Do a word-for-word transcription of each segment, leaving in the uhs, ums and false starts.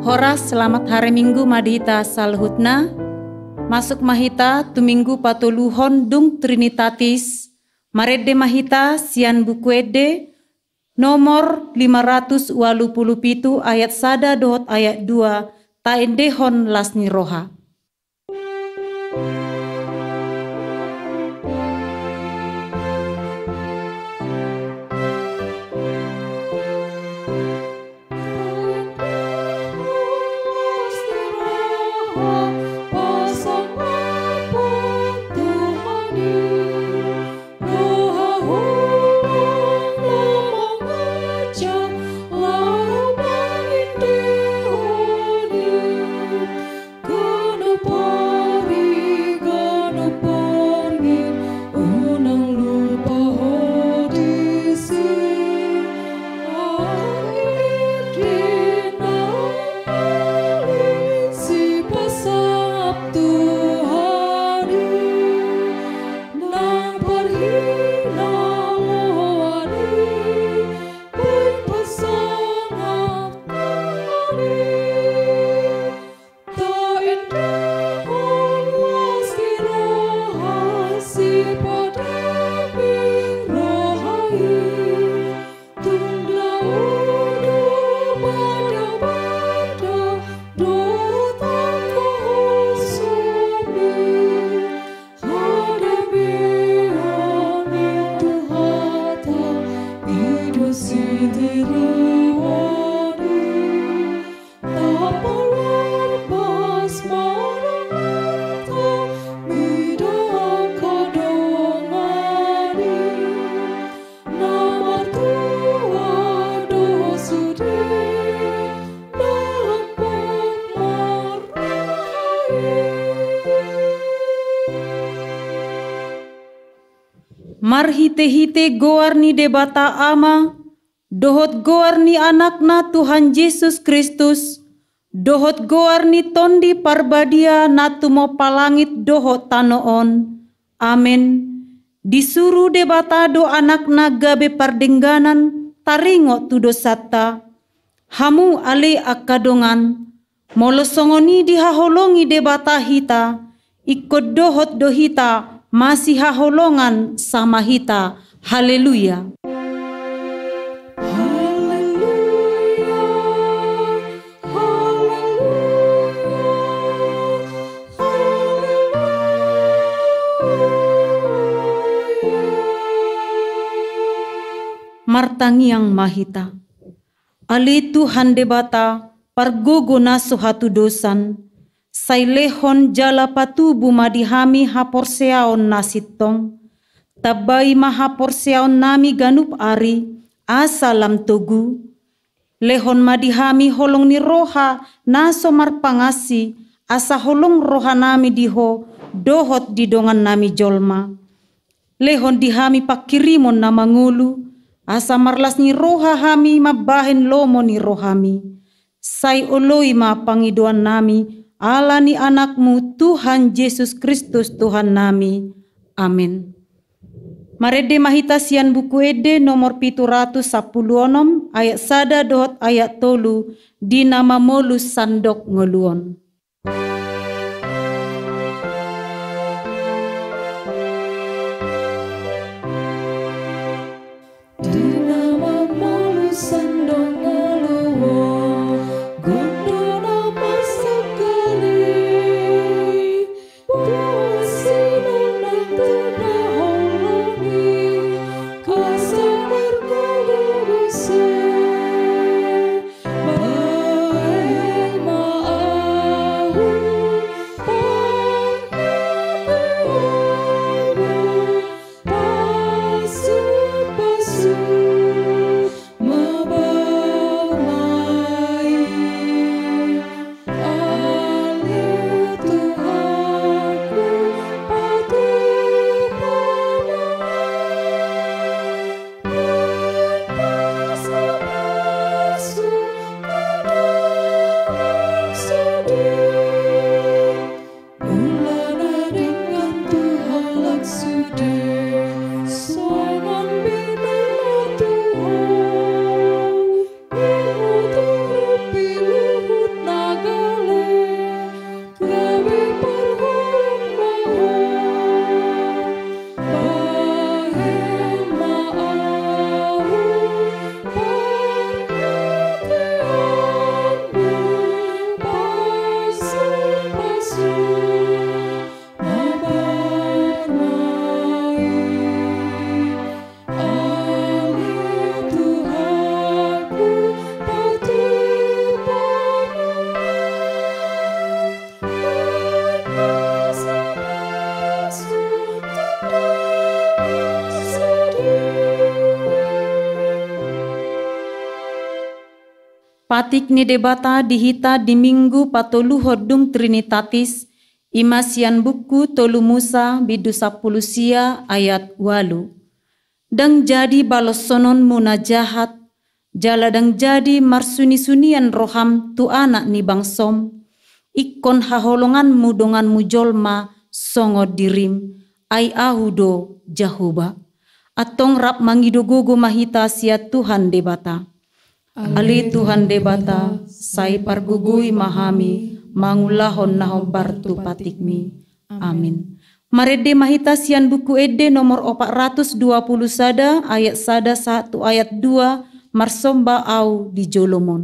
Horas, selamat hari Minggu ma di hita saluhutna. Masuk ma hita tu Minggu patoluhon dung Trinitatis. Marende ma hita sian Buku Ende nomor lima ratus ualu pulu pitu, ayat sada dohot ayat dua, taendehon las ni roha. Marhitehite goar ni Debata Ama, dohot goar ni Anakna Tuhan Jesus Kristus, dohot goar ni Tondi Parbadia na tumompa langit dohot tano on. Amen. Disuru Debata do Anakna gabe pardengganan taringot tu dosanta. Hamu ale angka dongan, molo songon i dihaholongi Debata hita, ingkon dohot do hita masihaholongan sama hita. Haleluya. Haleluya. Haleluya. Haleluya. Martangiang ma hita. Ale Tuhan Debata, pargogo na so hatudosan, sai lehon jala patubu ma di hami haporseaon na sintong. Tambai ma haporseaonnami ganup ari, asa lam togu. Lehon ma di hami holong ni roha na so marpangansi, asa holong rohanami di Ho dohot di dongannami jolma. Lehon di hami pangkirimon na mangolu, asa marlas ni roha hami mambahen lomo ni rohami. Sai oloi ma pangidoannami, ala ni Anakmu, Tuhan Jesus Kristus, Tuhannami. Amen. Marende ma hita sian Buku Ende nomor pitu ratus sampulu onom, ayat sada dohot ayat tolu, di na mamolus sandok ngolu on. Di na mamolus sandok ngolu on, gonda na marsangkali. Patik ni Debata di hita di Minggu patoluhon dung Trinitatis, i ma sian buku Tolu Musa bindu sampulu sia ayat ualu. Ndang jadi baloshononmu na jahat, jala ndang jadi marsunisunian roham tu anak ni bangsom, ingkon haholonganmu donganmu jolma songon dirim, ai Ahu do Jahowa. Antong rap mangido gogo ma hita sian Tuhan Debata. Ale Tuhan Debata, sai pargogoi ma hami mangulahon na hombar tu patikmi. Amin. Marende ma hita sian Buku Ende nomor opat ratus dua puluh sada, ayat sada sahat tu ayat dua, marsomba ahu di jolom on.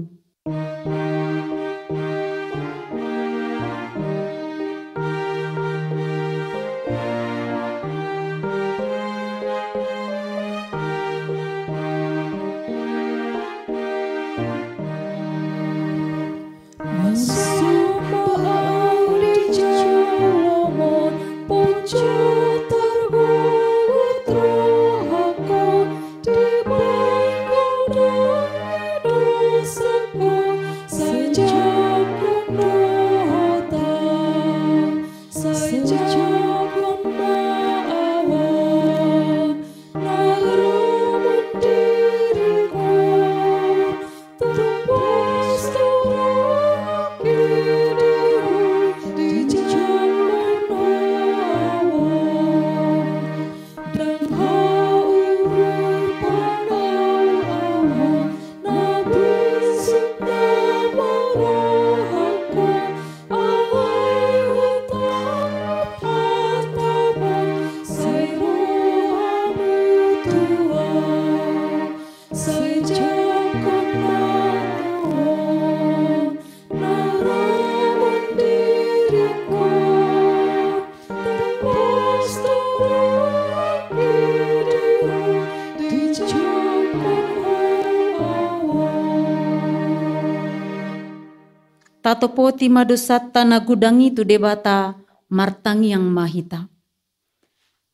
Tatopoti ma dosanta na godang i tu Debata, martangiang ma hita.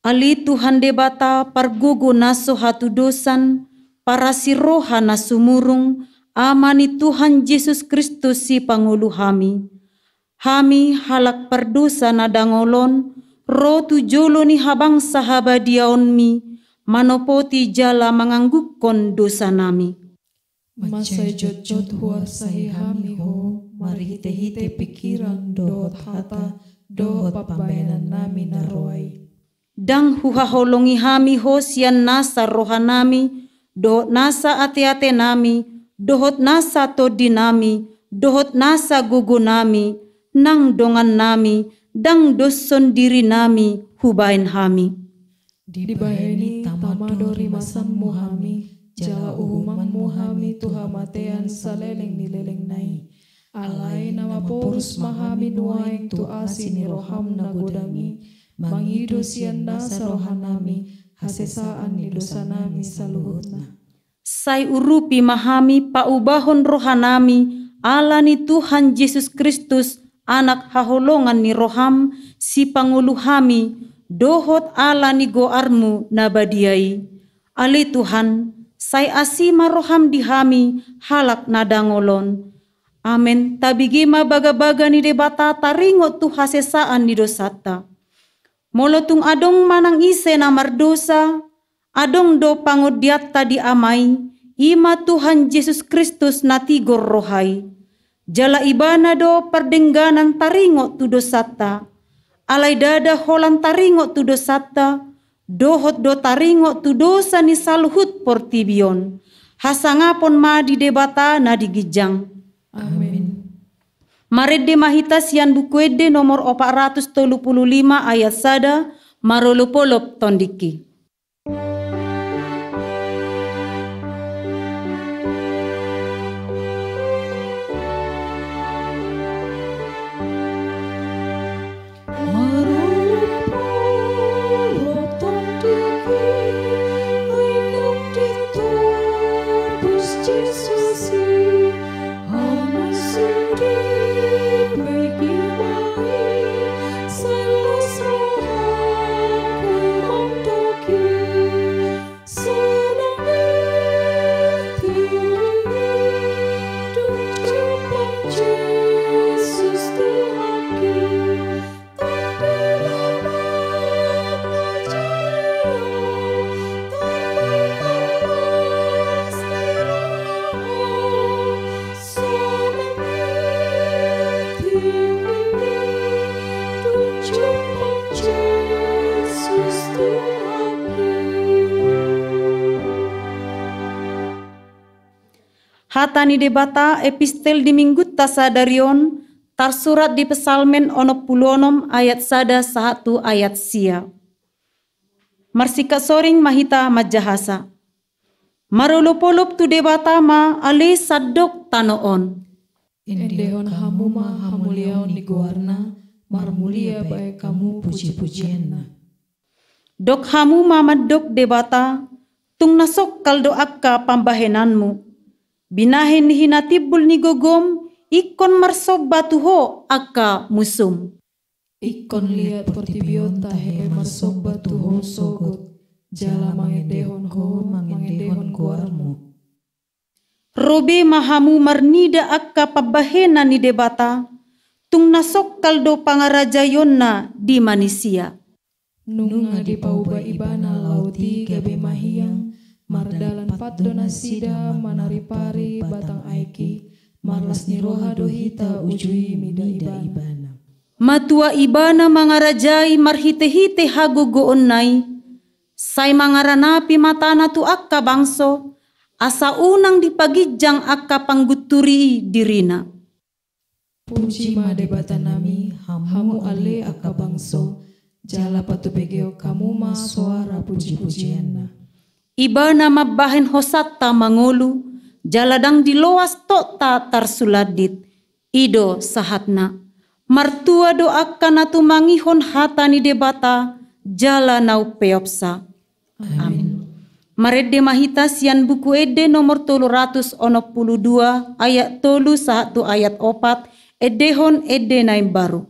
Ale Tuhan Debata, pargogo na so hatudosan, parasi roha na sumurung, Ama ni Tuhan Jesus Kristus sipangolu hami. Hami halak pardosa na dangol on, ro tu jolo ni habangsa habadiaonmi, manopoti jala manganggukkon dosanami. Mansai jotjot huarsahi hami Ho, marhitehite pingkiran dohot hata dohot pambahenannami na roa i. Ndang huhaholongi hami Ho sian nasa rohanami, dohot nasa ateatenami, dohot nasa tondinami, dohot nasa gogonami, nang dongannami, ndang doshon dirinami hubahen hami. Dibahen i tama do rimasanmu hami, jala uhumanmu hami tu hamatean saleleng ni lelengna i. Alai na maporus ma hami nuaeng tu asi ni roham na godang i, mangido sian nasa rohanami hasesaan ni dosanami saluhutna. Sai urupi ma hami paubahon rohanami ala ni Tuhan Jesus Kristus, Anak haholongan ni roham, sipangolu hami, dohot ala ni goarmu na badia i. Ale Tuhan, sai asi ma roham di hami halak na dangol on. Amen. Tabege ma bagabaga ni Debata taringot tu hasesaan ni dosanta. Molo tung adong manang ise na mardosa, adong do pangondianta di Ama i, i ma Tuhan Jesus Kristus na tigor roha i. Jala Ibana do pardengganan taringot tu dosanta. Alai ndada holan taringot tu dosanta, dohot do taringot tu dosa ni saluhut portibi on. Hasangapon ma di Debata na di ginjang. Amen. Marende ma hita sian Buku Ende nomor opat ratus tolu pulu lima ayat sada, marolopolop tondingki. Hata ni Debata, epistel di Minggunta sadari on, tarsurat di Psalmen onom pulu onom ayat sada sahat tu ayat sia. Marsingkat soring ma hita manjahasa. Marolopolop tu Debata ma ale sandok tano on. Endehon hamu ma hamuliaon ni goarna, marmulia baen hamu pujipujianna. Dok hamu ma mandok Debata, tung na songkal do angka pambahenanmu. Binahen ni hinatimbul ni gogom, ingkon marsomba tu ho angka musum. Ingkon liat portibi on tahe marsomba tu ho sogot, jala mangendehon ho, mangendehon goarmu. Ro be ma hamu marnida angka pambahenan ni Debata, tung na songkal do pangarajaionna di manisia. Nunga dipauba Ibana laut i gabe mahiang, mardalan pat do nasida manaripari batang aek i, marlas ni roha do hita uju i mida Ibana. Matua Ibana mangarajai marhitehite hagogoonna i, sai mangaranapi ma tano tu angka bangso, asa unang dipaginjang angka panggunturi i dirina. Puji ma Debatanami, hamu ale angka bangso, jala patubegeon hamu ma soara pujipujianna. Ibana mambahen hosanta mangolu, jala ndang diloas tokta tarsulandit. I do sahatna. Martua do angka na tumangihon hata ni Debata, jala na umpeopsa. Amin. Marende ma hita sian Buku Ende nomor tolu ratus onom pulu dua, ayat tolu sahat tu ayat opat, endehon ende na imbaru.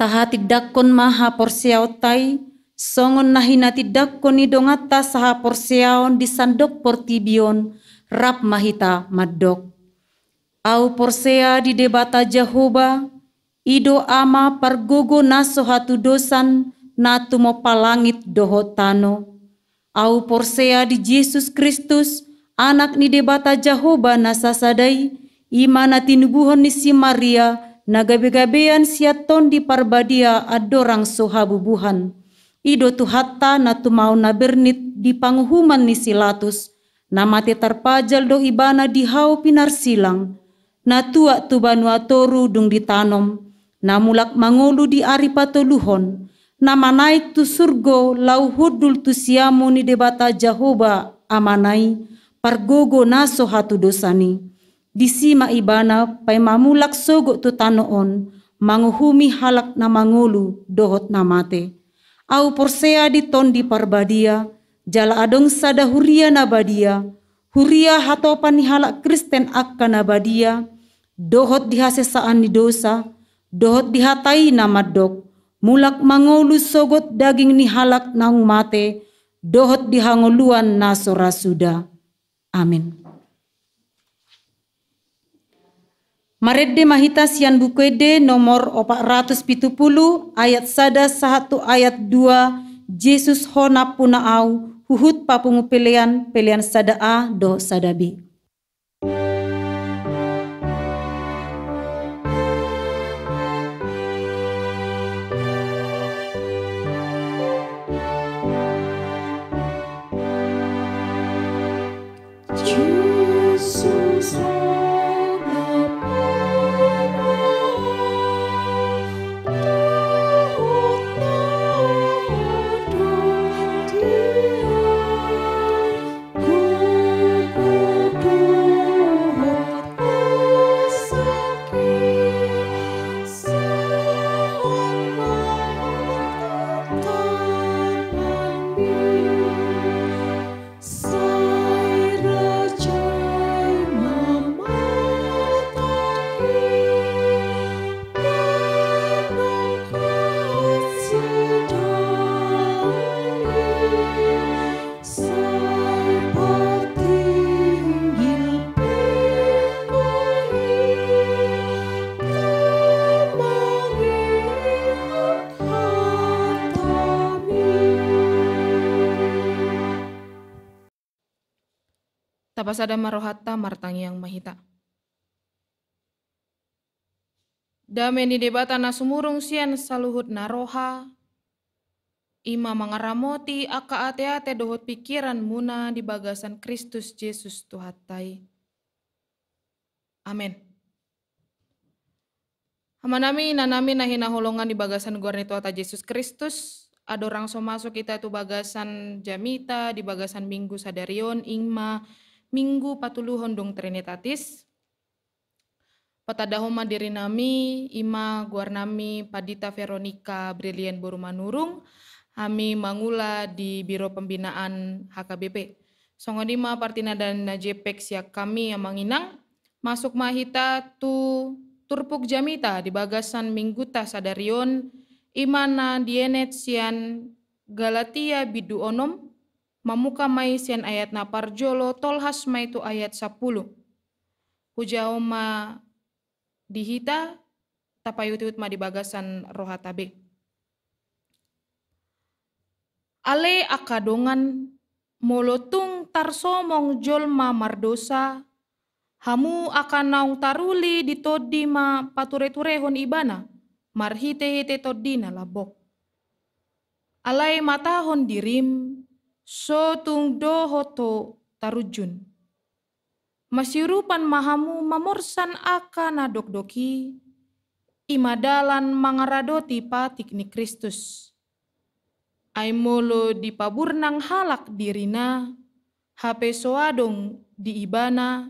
Tahatindangkon ma haporseaonta i, songon na hinatindangkon ni donganta sahaporseaon di sandok portibi on, rap ma hita mandok. Ahu porsea di Debata Jahowa, i do Ama pargogo na so hatudosan na tumompa langit dohot tano. Ahu porsea di Jesus Kristus, Anak ni Debata Jahowa na sasada i, i ma na tinubuhon ni si Maria, na gabegabean sian Tondi Parbadia andorang so habubuhan. I do Tuhanta na tumaon na bernit di panguhuman ni si Latus, na mate tarpajal do ibana di hau pinarsilang, na tuat tu banua toru dung ditanom, na mulak mangolu di ari patoluhon, na manaek tu surgo laho hundul tu siamun ni Debata Jahowa Amana i, pargogo na so hatudosan i. Disi ma ibana paima mulak sogot tu tano on, manguhumi halak na mangolu dohot na mate. Ahu porsea di Tondi Parbadia, jala adong sada huria na badia, huria hatopan ni halak Kristen angka na badia, dohot di hasesaan ni dosa, dohot di hata i na mandok, mulak mangolu sogot daging ni halak naung mate, dohot di hangoluan na so ra suda. Amin. Marende ma hita sian Buku Ende nomor opat ratus pitu pulu, ayat sada sahat tu ayat dua, Jesus, Ho nampuna ahu, huhut papungu pelean, pelean sada A dohot sada B. Tapasada ma rohanta, martangiang ma hita. Dame ni Debata na sumurung sian saluhut na roha, i ma mangaramoti angka ateate dohot pingkiranmuna di bagasan Kristus Jesus Tuhanta i. Amen. Amanami, inanami na hinaholongan di bagasan goar ni Tuhanta Jesus Kristus, andorang so masuk hita tu bagasan jamita di bagasan Minggu sadari on, i ma Minggu patoluhon dung Trinitatis. Patandahon ma dirinami, i ma goarnami Pandita Veronica Brilian boru Manurung, hami mangula di Biro Pembinaan H K B P. Songon i ma partinandaan na jempek sian hami, Amang Inang. Masuk ma hita tu turpuk jamita di bagasan Mingguta sadari on, i ma na dienet sian Galatia bindu onom, mamungka ma i sian ayat na parjolo, tolhas ma i tu ayat sampulu. Hujaha on ma di hita, tapaihutihut ma di bagasan rohanta be. Ale angka dongan, molo tung tarsomong jolma mardosa, hamu angka naung taruli di Tondi ma patureturehon ibana marhitehite Tondi na lambok. Alai matahon dirim, so tung dohot ho tarunjun. Masiurupan ma hamu mamorsan angka na dokdok i, i ma dalan mangaradoti patik ni Kristus. Ai molo dipaburnang halak dirina, hape so adong di ibana,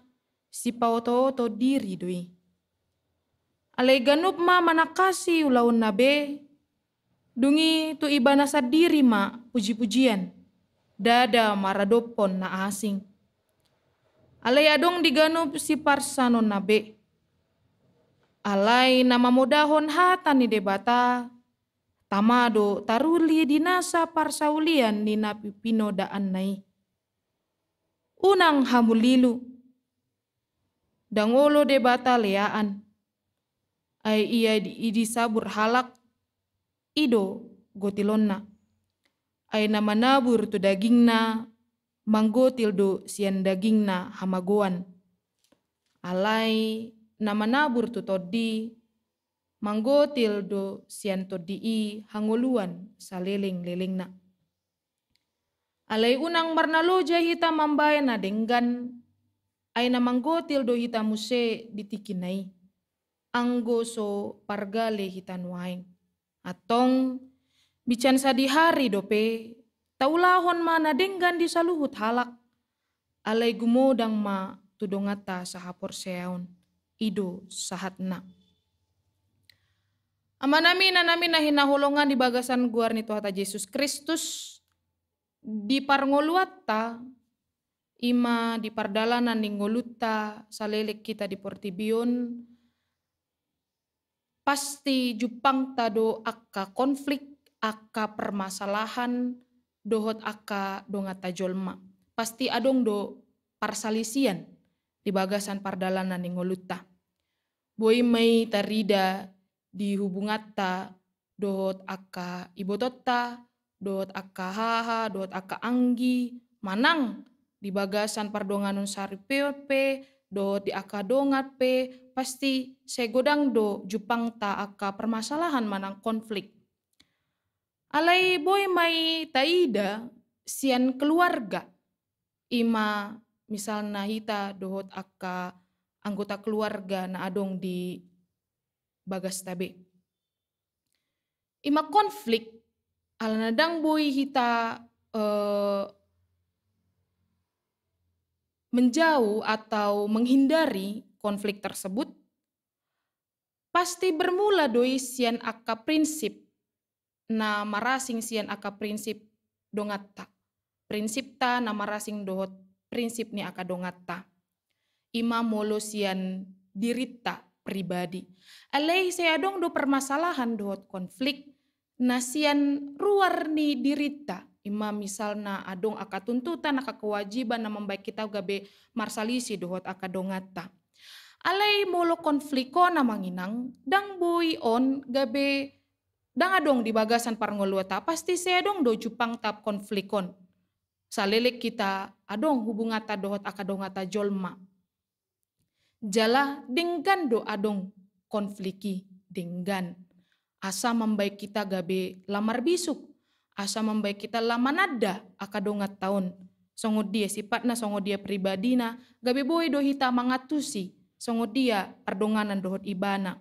sipaotooto diri do i. Alai ganup ma manangkasi ulaonna be, dung i tu ibana sandiri ma pujipujian, ndada maradophon na asing. Alai adong di ganup siparsanonna be. Alai na mamodahon hata ni Debata, tama do taruli di nasa parsaulian ni na pi-, pinodaanna i. Unang hamu lilu, ndang olo Debata leaan, ai ia di-, i disabur halak, i do gotilonna. Ai na manabur tu dagingna, manggotil do sian dagingna hamagoan. Alai na manabur tu Tondi, manggotil do sian tondi i hangoluan saleleng-lelengna. Alai unang marnaloja hita mambaen na denggan, ai na manggotil do hita muse di tingkina i, anggo so pargale hita nuaeng. Antong, binsan sadihari dope, taulahon ma na denggan di saluhut halak, alai gumodang ma tu donganta sahaporseaon, i do sahatna. Amanami, inanami na hinaholongan di bagasan goar ni Tuhanta Jesus Kristus, di parngoluanta, i ma di pardalanan ni ngolunta saleleng hita di portibi on, pasti jumpangta do angka konflik, angka permasalahan, dohot angka donganta jolma. Pasti adong do parsalisian di bagasan pardalanan ni ngolunta. Boi ma i tarida di hubunganta dohot angka ibotonta, dohot angka haha, dohot angka anggi, manang di bagasan pardonganon saripeon pe, dohot di angka dongan pe, pasti sai godang do jumpangta angka permasalahan manang konflik. Alai boi ma i taida sian keluarga, i ma misalna hita dohot angka anggota keluarga na adong di bagasta be. I ma konflik, alana ndang boi hita, eh, menjauh atau menghindari konflik tersebut, pasti bermula do i sian angka prinsip na marasing sian angka prinsip donganta. Prinsipta na marasing dohot prinsip ni angka donganta. I ma molo sian dirinta pribadi. Alai sai adong do permasalahan dohot konflik na sian ruar ni dirinta. I ma misalna adong angka tuntutan, angka kewajiban na mambaen hita gabe marsalisi dohot angka donganta. Alai molo konflik on, amang inang, ndang boi on gabe ndang adong di bagasan parngoluanta, pasti sai adong do jumpangta konflik on. Saleleng hita adong hubunganta dohot angka donganta jolma. Jala denggan do adong konflik i, denggan. Asa mambaen hita gabe lam marbisuk, asa mambaen hita lam mananda angka donganta on. Songon dia sifatna, songon dia pribadina, gabe boi do hita mangantusi songon dia pardonganan dohot ibana.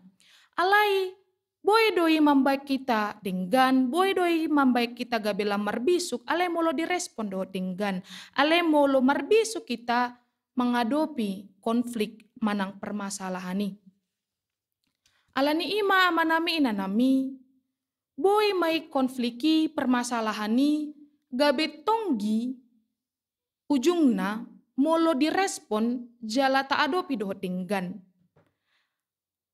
Alai boi do i mambaen hita denggan, boi do i mambaen hita gabe lam marbisuk, alai molo direspon dohot denggan, alai molo marbisuk hita mangadopi konflik manang permasalahan i. Alani i ma amanami inanami, boi ma i konflik i, permasalahan i, gabe tonggi ujungna molo direspon jala taadopi dohot denggan.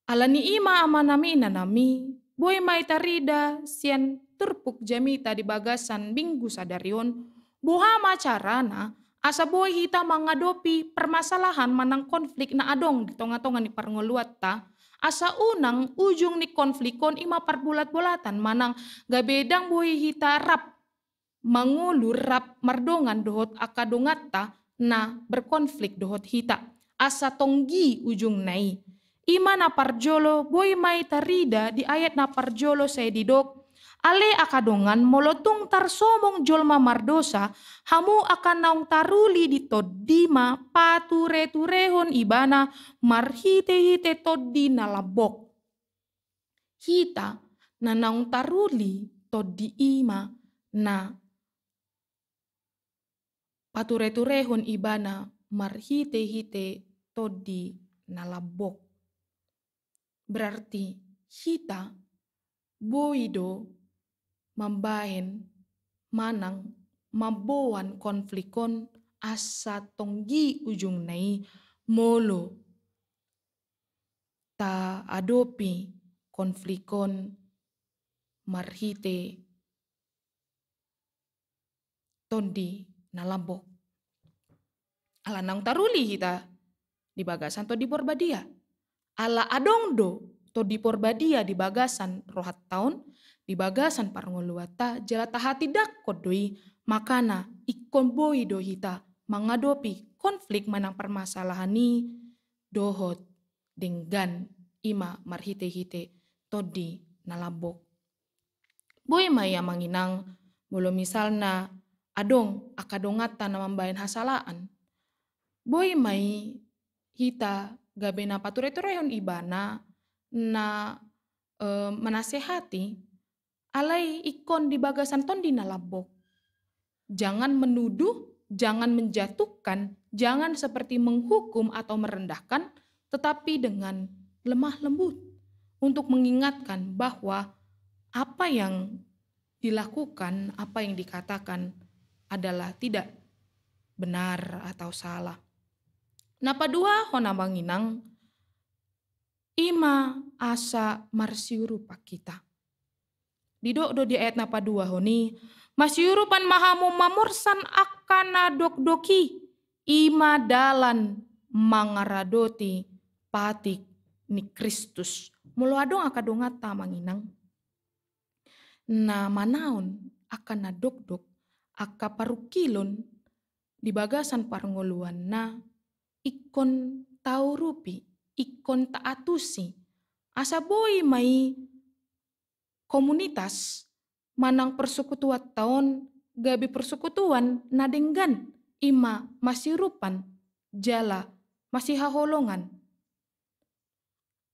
Alani i ma amanami inanami, boi ma i tarida sian turpuk jamita di bagasan minggu sadari on, boha ma carana asa boi hita mangadopi permasalahan manang konflik na adong di tonga-tonga ni parngoluanta, asa unang ujung ni konflik on i ma parbolat-bolatan manang gabe ndang boi hita rap mangolu, rap mardongan dohot angka donganta na berkonflik dohot hita, asa tonggi ujungna i. I ma na parjolo, boi ma i tarida di ayat na parjolo sai didok, ale angka dongan, molo tung tarsomong jolma mardosa, hamu angka naung taruli di tondi ma pature-turehon ibana marhite-hite tondi na lambok. Hita na naung taruli tondi i ma na pature-turehon ibana marhite-hite tondi na lambok. Berarti hita boi do mambaen manang mamboan konflik on asa tonggi ujungna i molo taadopi konflik on marhite tondi na lambok. Ala naung taruli hita di bagasan Tondi Porbadia. Ala adong do Tondi Porbadia di bagasan rohanta on, di bagasan parngoluanta, jala tahatindangkon do i, makana ingkon boi do hita mangadopi konflik manang permasalahan i dohot denggan, i ma marhite-hite tondi na lambok. Boi ma i amang inang, molo misalna adong angka donganta na mambahen hasalaan, boi ma i hita gabe na patureturehon ibana, na eh, menasehati, alai ingkon di bagasan tondi na lambok. Jangan menuduh, jangan menjatuhkan, jangan seperti menghukum atau merendahkan, tetapi dengan lemah lembut untuk mengingatkan bahwa apa yang dilakukan, apa yang dikatakan adalah tidak benar atau salah. Na paduahon amang inang, ima asa marsiurupan hita. Didok do di ayat na paduahon i, masiurupan ma hamu mamorsan angka na dokdok i, ima dalan mangaradoti patik ni Kristus. Molo adong angka donganta amang inang na manaon angka na dokdok, angka parungkilon di bagasan parngoluanna, ingkon taurupi, ingkon taatusi, asa boi ma i komunitas manang persekutuanta on gabe persekutuan na denggan, ima masiurupan jala masihaholongan.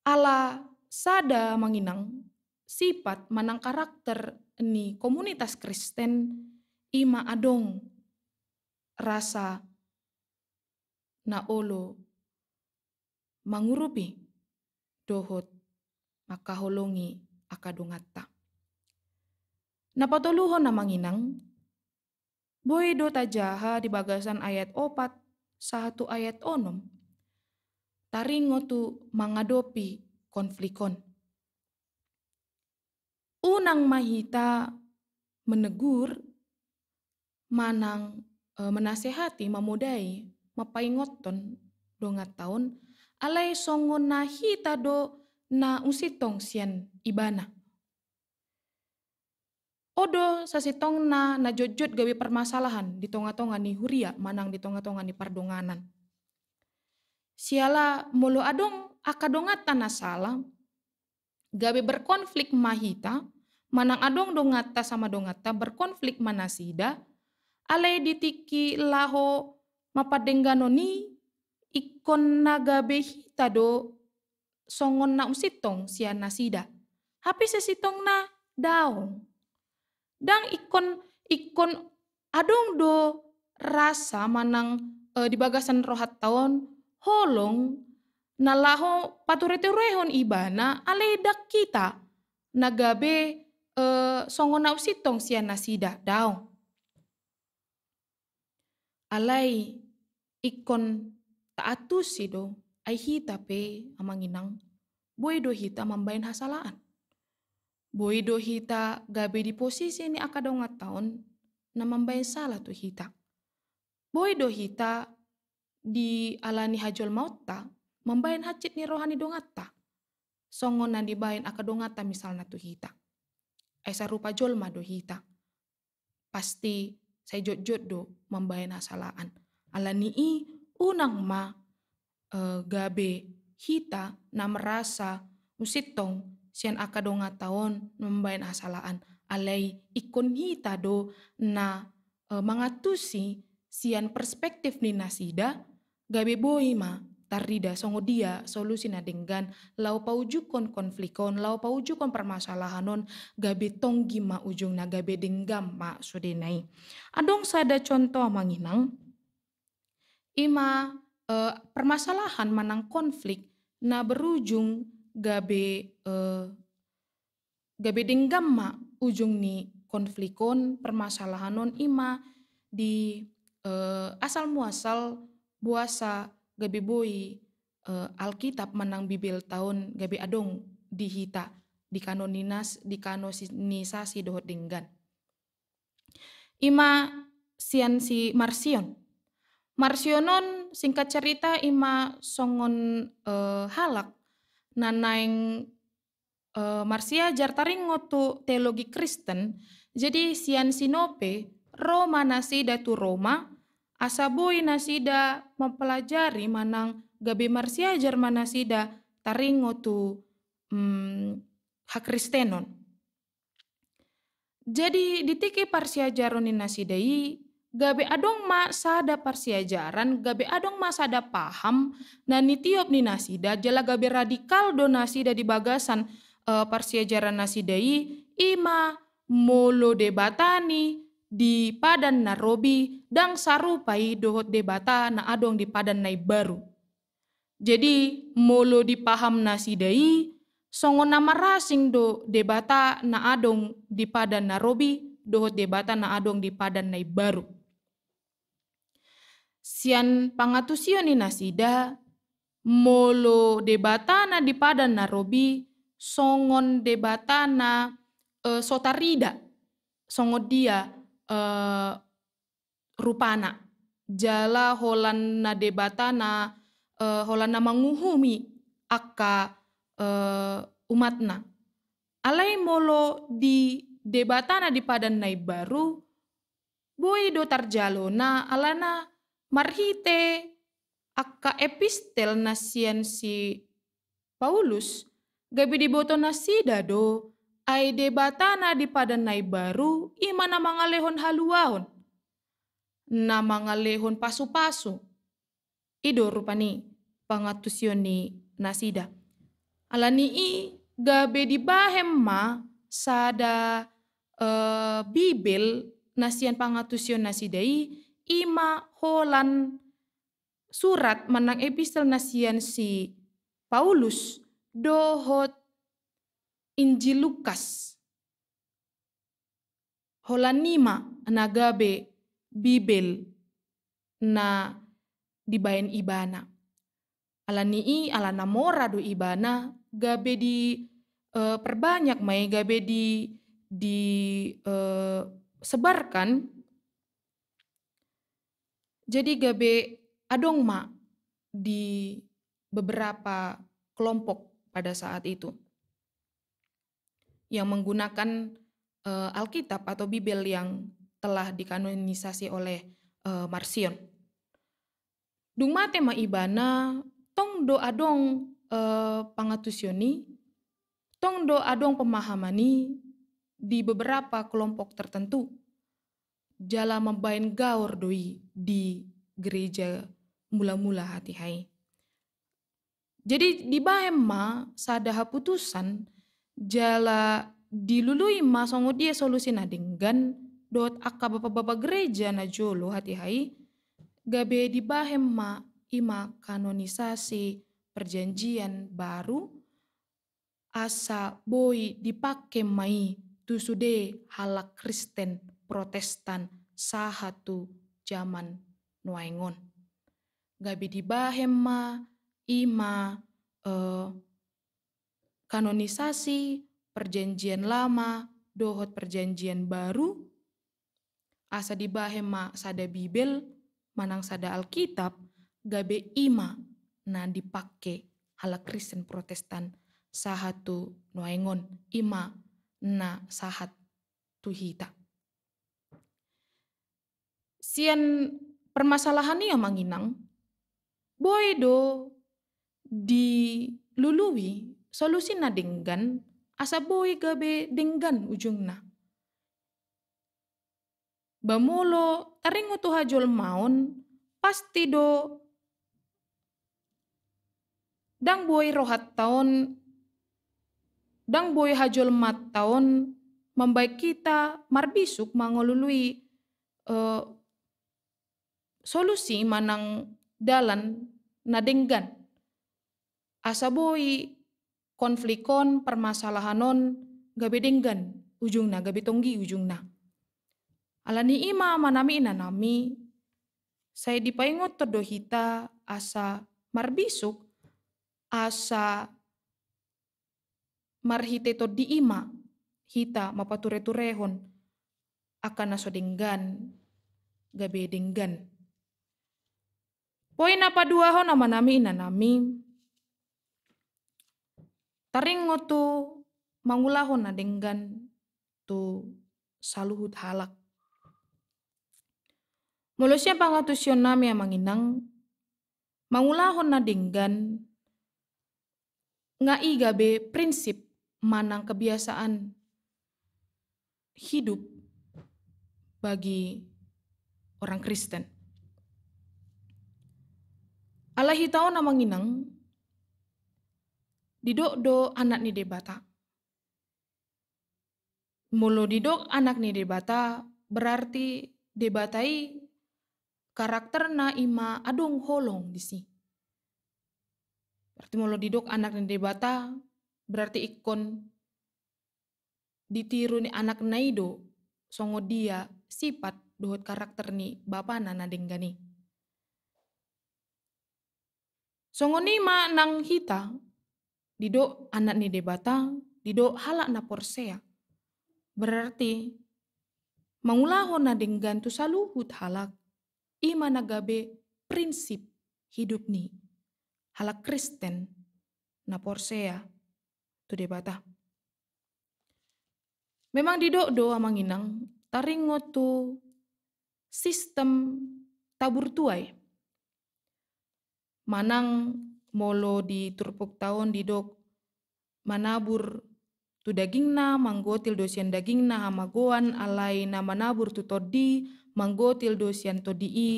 Ala sada amang inang, sipat manang karakter ni komunitas Kristen ima adong rasa na olo mangurupi dohot mangkaholongi angka donganta. Na patoluhon amang inang, boi do tajaha di bagasan ayat opat sahat tu ayat onom, taringot tu mangadopi konflik on. Unang ma hita menegur, manang eh, menasehati, mamodai, mapaingothon donganta on, alai songon na hita do na unsintong sian ibana. On do sasintongna na jotjot gabe permasalahan di tongatonga ni huria manang di tongatonga ni pardonganan. Siala molo adong angka donganta na sala, gabe berkonflik ma hita, manang adong donganta sama donganta berkonflik ma nasida, alai di tingki laho mapardengganon i, ingkon na gabe hita do songon na unsintong sian nasida. Hape sasintongna daong. Ndang ingkon, ingkon adong do rasa manang eh, di bagasan rohanta on holong na laho patureturehon ibana, alai ndang hita na gabe eh, songon na unsintong sian nasida, daong. Alai ingkon taatusi do, ai hita pe amang inang, boi do hita mambahen hasalaan. Boi do hita gabe di posisi ni angka donganta on na mambahen sala tu hita. Boi do hita di ala ni hajolmaonta mambahen hansit ni roha ni donganta, songon na dibahen angka donganta misalna tu hita. Ai sarupa jolma do hita, pasti sai jotjot do mambahen hasalaan. Ala ni i, unang ma eh, gabe hita na merasa unsintong sian angka donganta on na mambahen hasalaan. Alai ingkon hita do na eh, mangantusi sian perspektif ni nasida, gabe boi ma tarida songon dia solusi na denggan laho paujunghon konflik on, laho paujunghon permasalahan on, gabe tonggi ma ujungna, gabe denggan ma sudena i. Adong sada contoh amang inang, ima eh, permasalahan manang konflik na berujung gabe eh, gabe denggan ma ujung ni konflik on, permasalahan on, ima di eh, asal muasal boasa gabe boi eh, Alkitab manang Bibelta on gabe adong di hita, di kanoninas-, di kanonisasi dohot denggan. Ima sian si Marcion. Marcion on singkat cerita ima songon eh, halak na naeng eh, marsiajar taringot tu teologi Kristen. Jadi sian Sinope ro ma nasida tu Roma, asa boi nasida mempelajari manang gabe marsiajar ma nasida taringot tu mm, hakristenon. Jadi di tingki parsiajaran ni nasida i, gabe adong ma sada parsiajaran, gabe adong ma sada paham na nitiop ni nasida, jala gabe radikal do nasida di bagasan, eh, parsiajaran nasida i, i ma molo Debata ni di Padan na Robi ndang sarupa i dohot Debata na adong di Padan na Imbaru. Jadi molo di paham nasida i, songon na marasing do Debata na adong di Padan na Robi dohot Debata na adong di Padan na Imbaru. Sian pangantusion ni nasida, molo Debata na di Padan na Robi songon Debata na, eh, so tarida, songon dia, eh, rupana, jala holan na Debata na, eh, holan na manguhumi angka, eh, umatna. Alai molo di Debata na di Padan na Imbaru, boi do tarjalona alana marhite angka epistel na sian si Paulus, gabe diboto nasida do, ai Debata na di Padan na Imbaru i ma na mangalehon haluaon, na mangalehon pasupasu. I do rupani pangantusion ni nasida. Alani i gabe dibahen ma sada, eh, Bibel na sian pangantusion nasida i, i ma holan surat manang epistel na sian si Paulus dohot Injil Lukas. Holan i ma na gabe Bibel na dibahen ibana. Alani i, alana mora do ibana, gabe di, eh, perbanyak ma i, gabe di, di, eh, sebarkan. Jadi gabe adong ma di beberapa kelompok pada saat itu yang menggunakan, eh, Alkitab atau Bibel yang telah dikanonisasi oleh, eh, Marcion. Dung mate ma ibana, tong do adong, eh, pangantusion i, tong do adong pemahaman i di beberapa kelompok tertentu. Jala mambahen gaor do i di gereja mula-mula hatiha i. Jadi dibahen ma sada haputusan, jala dilului ma songon dia solusi na denggan dohot angka bapa-bapa gereja na jolo hatiha i, gabe dibahen ma i ma kanonisasi Perjanjian Baru, asa boi dipake ma i tu sude halak Kristen Protestan sahat tu jaman nuaeng on. Gabe dibahen ma i ma, eh, kanonisasi Perjanjian Lama dohot Perjanjian Baru, asa dibahen ma sada Bibel manang sada Alkitab, gabe i ma na dipake halak Kristen Protestan sahat tu nuaeng on, i ma na sahat tu hita. Sian permasalahan i, amang inang, boi do dilului solusi na denggan asa boi gabe denggan ujungna. Ba molo taringot tu hajolmaon, pasti do ndang boi rohanta on, ndang boi hajolmanta on mambahen hita marbisuk mangalului, eh, solusi manang dalan na denggan. Asa boi konflik on, permasalahan on gabe denggan ujungna, gabe tonggi ujungna. Alani i ma, amanami, inanami, sai dipaingothon do hita asa marbisuk, asa marhite Tondi i ma hita mapatureturehon angka na so denggan gabe denggan. Poin na paduahon, amanami, inanami, taringot tu mangulahon na denggan tu saluhut halak. Molo sian pangantusionnami, amang inang, mangulahon na denggan nga i gabe prinsip manang kebiasaan hidup bagi orang Kristen. Alai hita on amang inang, didok do anak ni Debata. Molo didok anak ni Debata, berarti Debata i karakterna i ma adong holong disi. Berarti molo didok anak ni Debata, berarti ingkon ditiru ni anakna i do songon dia sifat dohot karakter ni Bapana na denggan i. Songon i ma nang hita, didok anak ni Debata, didok halak na porsea. Berarti mangulahon na denggan tu saluhut halak, i ma na gabe prinsip hidup ni halak Kristen na porsea tu Debata. Memang didok do amang inang, taringot tu sistem tabur tuai. Manang molo di turpukta on didok manabur tu dagingna, manggotil do sian dagingna hamagoan, alai na manabur tu tondi, manggotil do sian tondi i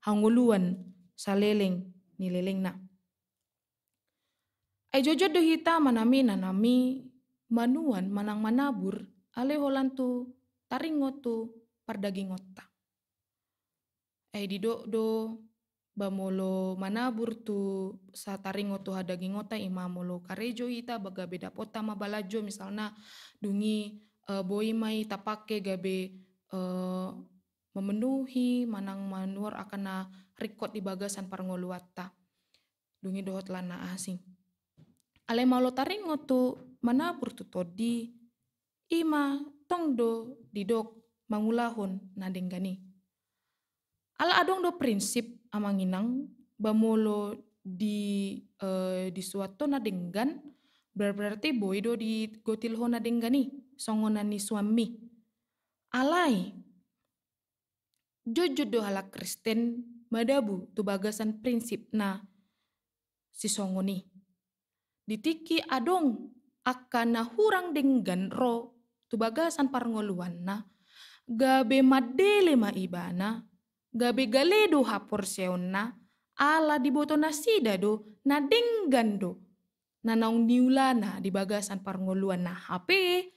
hangoluan saleleng ni lelengna. Ai jotjot do hita manami nanami manuan manang manabur, alai holan tu taringot tu pardagingonta. Ai didok do, ba molo manabur tu sataringot tu hadagingonta, i ma molo karejo hita, ba gabe dapotta ma balanjo misalna, dung i, eh, boi ma i tapake gabe, eh, memenuhi manang manuhor angka na ringkot di bagasan parngoluanta. Dung i dohot lan na asing. Alai molo taringot tu manabur tu tondi, i ma tong do didok mangulahon na denggan i. Ala adong do prinsip amang inang, ba molo di, eh, disuanhon na denggan, ber-, berarti boi do digotilhon na denggan i, songon na nisuanmi. Alai jotjot do halak Kristen madabu tu bagasan prinsipna sisongon i. Di tingki adong angka na hurang denggan ro tu bagasan parngoluanna, gabe mandele ma ibana, gabe gale do haporseaonna, ala diboto nasida do na denggan do na naung niulana di bagasan parngoluanna, hape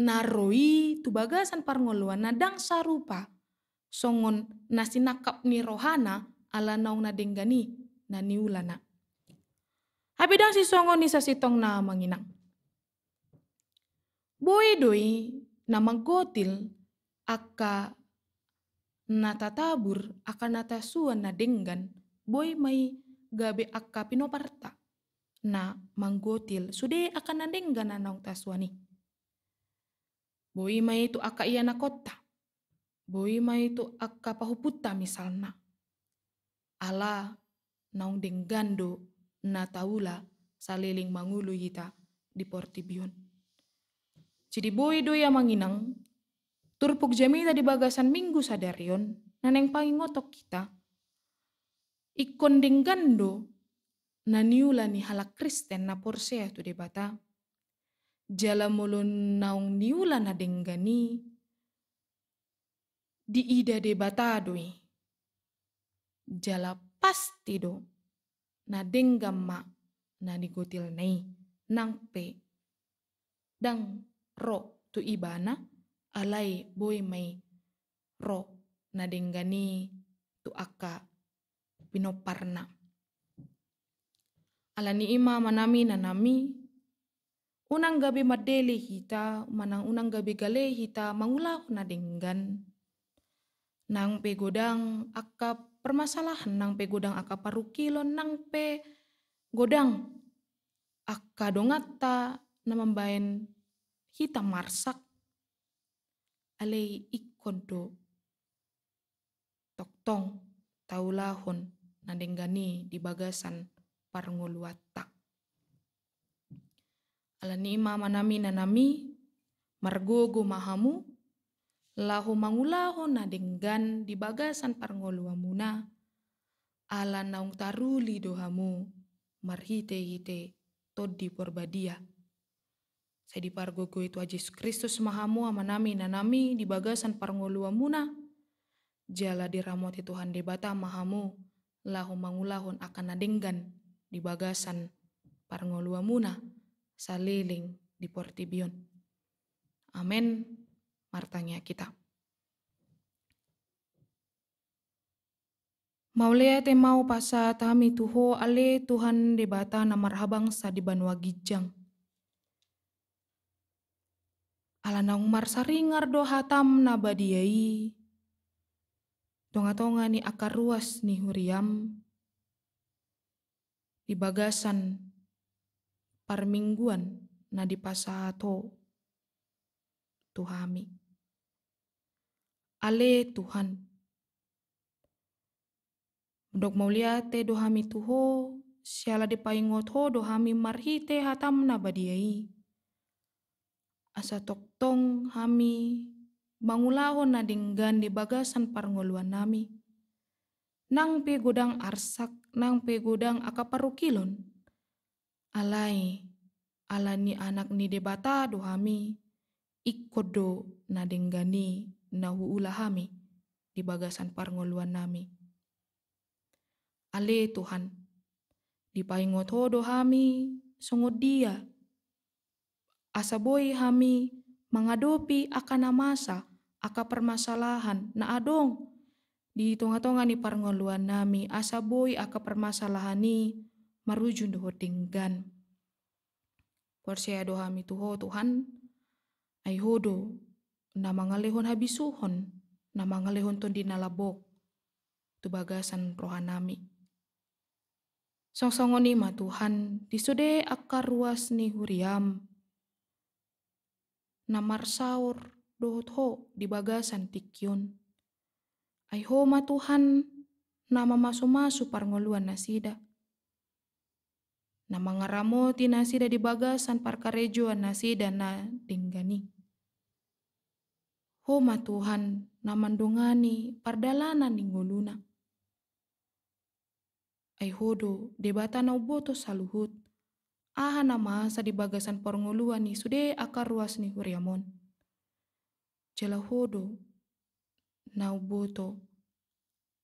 na ro i tu bagasan parngoluanna ndang sarupa songon na sinangkap ni rohana ala naung na denggan i na niulana. Hape ndang sisongon i sasintongna amang inang. Boi do i na manggotil angka na tatabur, angka na tasuan na denggan, boi ma i gabe angka pinoparta na manggotil sude angka na denggan na naung tasuan i. Boi ma i tu angka ianakhonta, boi ma i tu angka pahompunta misalna. Ala naung denggan do na taula saleleng mangolu hita di portibi on. Jadi boi do i amang inang, turpuk jamita di bagasan minggu sadari on, na naeng paingothon hita, ingkon denggan do na niula ni halak Kristen na porsea tu Debata. Jala molo naung niula na denggan i, diida Debata do i. Jala pasti do na denggan ma na nigotilna i, nang pe ndang ro tu ibana, alai boi ma i ro na denggan i tu angka pinomparna. Ala ni i ma amanami nanami, unang gabe mandele hita, manang unang gabe gale hita mangulahon na denggan. Nang pe godang angka permasalahan, nang pe godang angka parungkilon, nang pe godang angka donganta na mambaen hita marsak, alai ingkon do tongtong taulahon na denggan i di bagasan parngoluanta. Ala ni i ma amanami nanami, margogo ma hamu laho mangulahon na denggan di bagasan parngoluanmuna, ala naung taruli do hamu marhitehite Tondi Porbadia. Sai dipargogoi Tuhan Jesus Kristus ma hamu amanami inanami di bagasan parngoluanmuna, jala diramoti Tuhan Debata ma hamu laho mangulahon angka na denggan di bagasan parngoluanmuna saleleng di portibi on. Amen. Martangiang hita. Mauliate ma hupasahat hami tu Ho ale Tuhan Debata na marhabangsa di banua ginjang. Ala naung marsaringar do hatam na badia i tongatonga ni angka ruas ni huriam di bagasan parmingguan na dipasahat Ho tu hami. Ale Tuhan, mandok mauliate do hami tu Ho, siala dipaingot Ho do hami marhite hatam na badia i. Asa tongtong hami mangulahon na denggan di bagasan parngoluannami. Nang pe godang arsak, nang pe godang angka parungkilon. Alai, ala ni anak ni Debata do hami, ingkon do na denggan i na huula hami di bagasan parngoluannami. Ale Tuhan, dipaingot Ho do hami songon dia asa boi hami mangadopi angka na masa, angka permasalahan na adong di tongatonga ni parngoluannami, asa boi angka permasalahan i marujung dohot denggan. Porsea do hami tu Ho Tuhan, ai Ho do na mangalehon habisuhon, na mangalehon tondi na lambok tu bagasan rohanami. Songsongon i ma Tuhan, di sude angka ruas ni huriam na marsaor dohot Ho di bagasan tingki on. Ai Ho ma Tuhan na mamasumasu parngoluan nasida, na mangaramoti nasida di bagasan parkarejoan nasida na denggan i. Ho ma Tuhan na mandongani pardalanan ni ngoluna. Ai Ho do Debata na umboto saluhut aha na masa di bagasan parngoluan ni sude angka ruas ni huriam on. Jala Ho do na umboto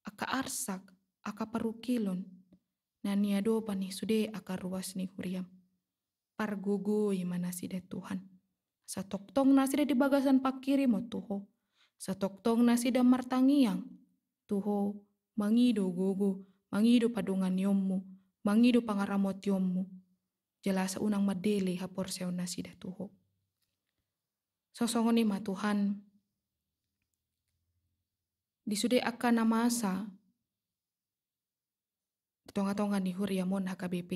angka arsak, angka parungkilon na niadopan ni sude angka ruas ni huriam. Pargogoi ma nasida Tuhan. Asa tongtong nasida di bagasan panghirimon tu Ho. Asa tongtong nasida martangiang tu Ho, mangido gogo, mangido padonganionmu, mangido pangaramotionmu. Jala asa unang mandele haporseaon nasida tu Ho. Songsongon i ma Tuhan, di sude angka na masa di tongatonga ni huriam on H K B P.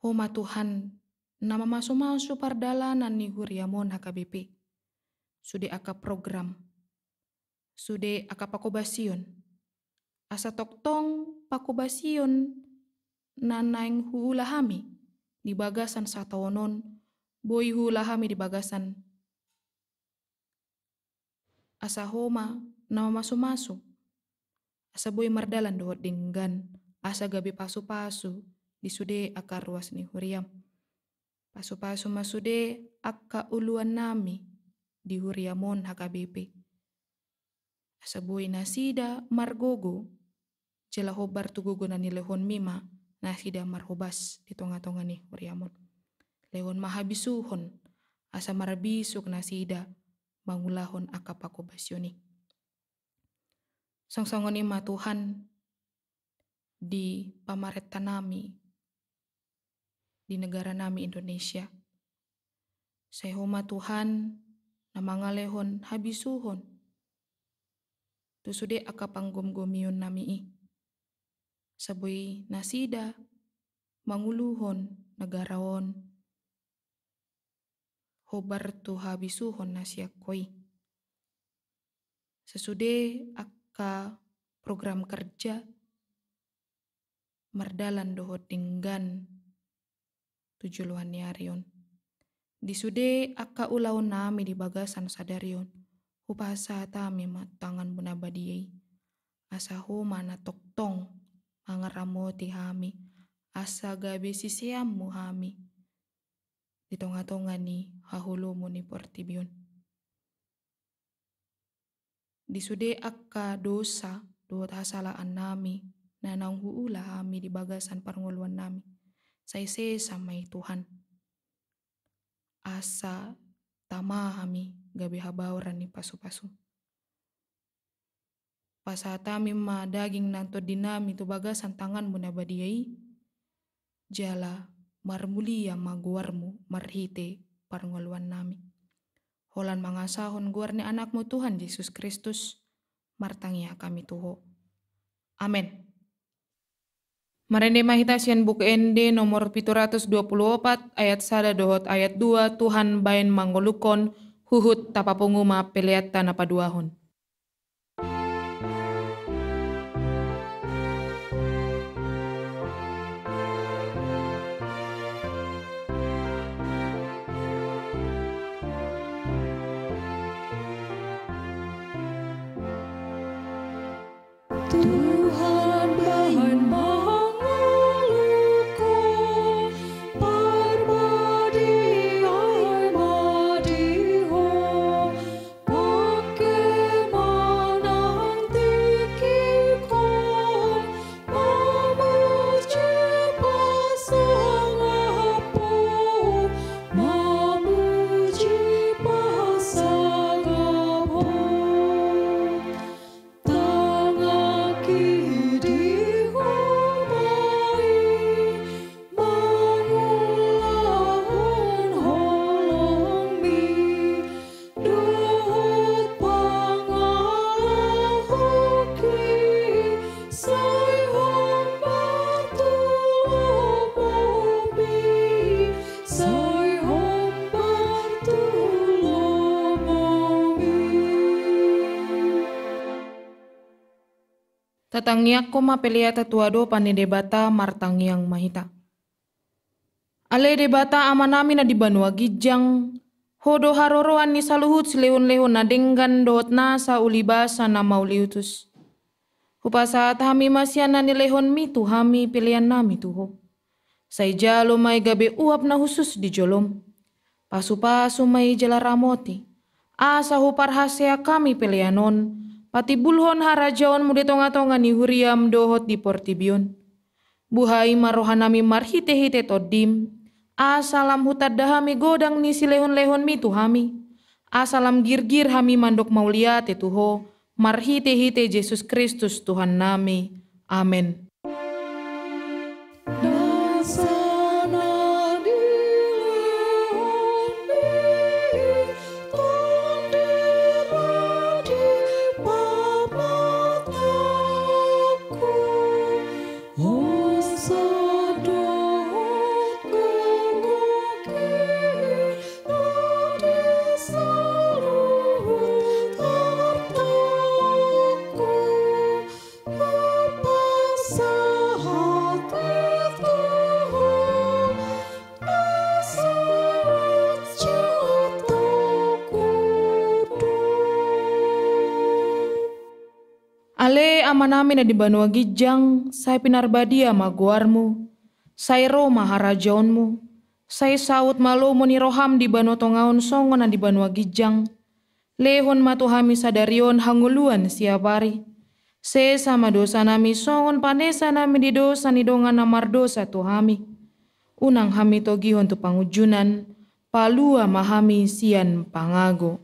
Ho ma Tuhan na mamasumasu pardalanan ni huriam on H K B P. Sude angka program, sude angka panghobasion. Asa tongtong panghobasion na naeng huula hami di bagasan sataon on, boi huula hami di bagasan. Asa Ho ma na mamasumasu, asa boi mardalan dohot denggan, asa gabe pasupasu di sude angka ruas ni huriam. Pasupasu ma sude angka uluannami di huriam on H K B P. Asa boi nasida margogo, jala hombar tu gogo na nilehonmi ma nasida marhobas di tongatonga ni huriam on. Lehon ma habisuhon, asa marbisuk nasida mangulahon angka panghobasion i. Songsongon i ma Tuhan di pamarentanami, di negaranami Indonesia. Sai Ho ma Tuhan na mangalehon habisuhon tu sude angka panggomgomionnami i. Asa boi nasida manguluhon negara on hombar tu habisuhon na sian Ho i. Asa sude angka program kerja mardalan dohot denggan tu joloan ni ari on. Di sude angka ulaonnami di bagasan sadari on, hupasahat hami ma tanganmu na badia i. Asa Ho ma na tongtong mangaramoti hami, asa gabe siseanmu hami. di tonga-tonga ni haholomon ni portibi on. Di sude angka dosa dohot hasalaannami na naung huula hami di bagasan parngoluannami, sai sesa ma i Tuhan, asa tama hami gabe habaoran ni pasu-pasu. Pasahat hami ma daging nang tondinami tu bagasan tanganmu na badia i, jala marmulia ma goarmu marhite parngoluannami. Holan mangasahon goar ni Anakmu Tuhan Jesus Kristus, martangiang hami tu Ho. Amen. Marende ma hita sian Buku Ende nomor pitu ratus dua pulu opat, ayat sada dohot ayat dua, Tuhan baen mangolukhon, huhut tapapungu ma peleanta na paduahon. Tuhan baen mangolukhon, parbadia i ma di Ho, pangke ma nang tingki on, mamuji pasangaphon, mamuji pasangaphon. Tangihon di Ho ma i, mangulahon holongmi, dohot pangalahoki, sai hombar tu lomomi, sai hombar tu lomomi. Tatangiangkon ma peleanta tu adopan ni Debata, martangiang ma hita. Ale Debata Amanami na di banua ginjang, Ho do haroroan ni saluhut silehon-lehon na denggan dohot nasa uli basa na mauliutus. Hupasahat hami ma sian na nilehonmi tu hami peleannami tu Ho. Sai jalo ma i gabe uap na hushus di jolom. Pasu-pasu ma i jala ramoti, asa huparhaseang hami pelean on patimbulhon harajaonmu di tonga-tonga ni huriam dohot di portibi on. Buhai ma rohanami marhite-hite Tondim, asa lam hutanda hami godang ni silehon-lehonmi tu hami, asa lam girgir hami mandok mauliate tu Ho, marhite-hite Jesus Kristus Tuhannami. Amen. Ale Amanami na di banua ginjang, sai pinarbadia ma goarmu, sai ro ma harajaonmu, sai saut ma lomo ni roham di banua tonga on songon na di banua ginjang. Lehon ma tu hami sadari on hangoluan siapari. Sesa ma dosanami songon panesanami di dosa ni dongan na mardosa tu hami. Unang hami togihon tu pangunjunan, palua ma hami sian pangago.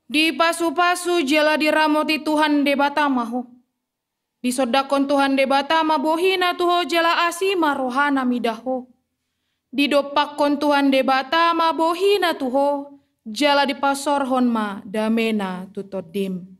Dipasupasu jala diramoti Tuhan Debata ma ho. Disondangkon Tuhan Debata ma bohina tu ho jala asi ma rohana mida ho. Didompakkon Tuhan Debata ma bohina tu ho Jala dipasaorhon ma damena tu tondim.